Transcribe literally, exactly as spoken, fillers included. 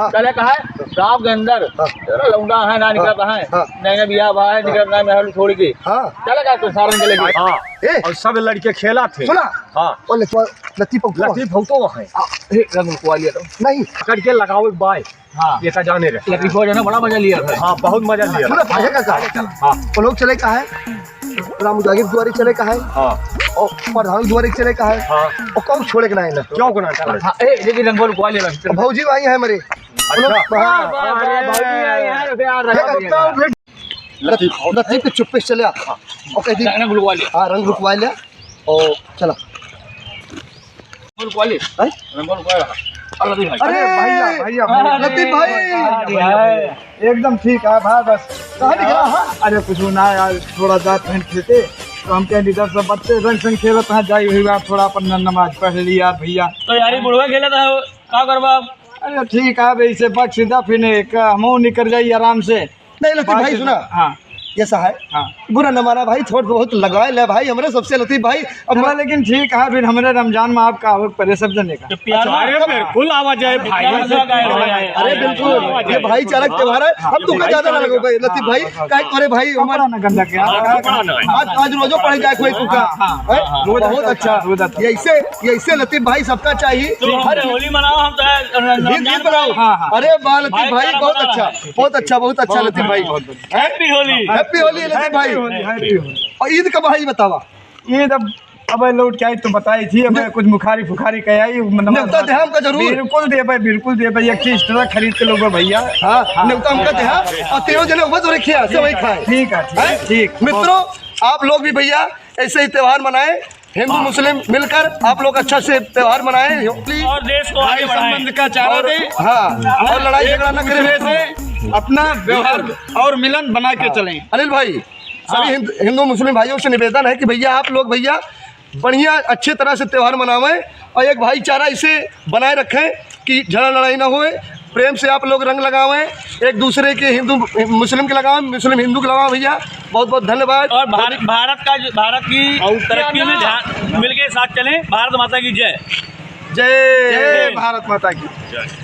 हाँ। चले कहा है, गाँव के अंदर हाँ। तेरा लौंडा है ना, निकलता हाँ। है। हाँ। नहीं, नहीं, बियाह भाई, निकलता है, महल छोड़ के। हाँ। चले कहा तो सारन के लेके। हाँ। ए। और सब लड़के खेला थे। सुना। हाँ। और लतीफ, लतीफ भौतो लतीफ भौतो है। आ, ए, रंग रुकवा लिया तो। नहीं। पकड़ के लगाओ एक बाय। हाँ। ये का जाने रहे। लतीफ भौतो ने बड़ा मजा लिया था। हाँ, बहुत मजा लिया। सुना, पढ़े का का? हाँ। वो लोग चले का है? राम मुजाहिर दुआरे चले का है? हाँ। और प्रधान दुआरे चले का है? हाँ। और कौन छोड़े के ना है ना? क्यों को ना छोड़े? हाँ, ए, ये रंग रुकवा लिया। भौजी भाई है हमारे। अच्छा। हाँ, हाँ, हाँ, अरे, भौजी आई है, रुपया आ रहा है। लतीफ, लतीफ के चुप्पे से चले आ। और कह दी, रंग रुकवा लिया। हाँ, रंग रुकवा लिया। और चला। रंग रुकवा लिया। हैं? रंग रुकवा लिया। अरे, लतीफ भाई। अरे, भैया, भैया, भैया। लतीफ भाई। अरे, एकदम ठीक है भाई, बस। कहाँ निकला, हाँ? अरे, कुछ ना यार, थोड़ा जात बहन खेते, तो हम कह लीडर सब बच्चे रंग संग खेलत हैं, जाई हुई बात, थोड़ा अपन न-, नमाज पढ़ लिया भैया। तो यार, ये बुढ़वा खेलत है, का करबा अब? अरे, ठीक है, अब इसे बख्श दा, फिर एक हमहू निकल जाई आराम से। नहीं, लतीफ भाई, सुना। हाँ। ये सा है। हाँ। बुरा न माना भाई, थोड़ा बहुत लगा ले भाई, हमरे सबसे लतीफ भाई। अब चला, लेकिन ठीक है, फिर हमरे रमजान में आपका आवक परे सब जने का। तो प्यार अच्छा, अरे, बिल्कुल आवा जाए भाई। प्यार से आवा जाए। अरे, बिल्कुल, ये भाईचारा के त्योहार है, हम तुमका ज्यादा ना लगो भाई, लतीफ भाई, हाँ, हाँ, काहे, अरे भाई, हमारा ना गंदा क्या? हाँ, हाँ, आज, आज रोजो पढ़े जाए कोई तुमका। हाँ, हाँ, हैं? हाँ, हाँ। बहुत अच्छा। रोजा, रोजा। ये ऐसे, ये ऐसे लतीफ भाई सबका चाहिए। तो हर होली मनाओ, हम तो है, गीत, गीत बनाओ। हाँ, हाँ। अरे वाह लतीफ भाई, बहुत अच्छा। बहुत अच्छा, बहुत अच्छा लतीफ भाई। Happy होली। Happy होली लतीफ भाई। Happy होली, happy होली। और ईद का भाई बतावा। ईद अब, अब लौट के आई तो बताई थी, अब कुछ मुखारी फुखारी कह आई, मतलब नेवता देहा हमका जरूर। बिल्कुल देबे, बिल्कुल देबे, एक चीज extra खरीद के लोगे भैया। हाँ, हाँ। नेवता हमका देहा, और तीनों जने उबस रखिया, से वही खाए। ठीक है, ठीक, हैं? ठीक। मित्रों, आप लोग भी भैया ऐसे ही त्योहार मनाएं। हिंदू हाँ। मुस्लिम मिलकर आप लोग अच्छा से त्योहार मनाएं। होली और देश को आगे भाई बढ़ाएं। संबंध का चारा और, दें। हाँ, और लड़ाई एक झगड़ा न करें। दूसरे से अपना व्यवहार और मिलन बना के हाँ। चलें। अनिल भाई, सभी हाँ। हिंद-, हिंदू मुस्लिम भाइयों से निवेदन है कि भैया आप लोग भैया बढ़िया अच्छे तरह से त्योहार मनावें और एक भाईचारा इसे बनाए रखें कि झगड़ा लड़ाई ना होए, प्रेम से आप लोग रंग लगावें, एक दूसरे के हिंदू मुस्लिम के लगावें, मुस्लिम हिंदू के लगावें भैया। बहुत बहुत धन्यवाद। और भारत, भारत का जो, भारत की और तरक्की में ध्यान, मिलके साथ चलें। भारत माता की जय। जय। जय भारत माता की। जय।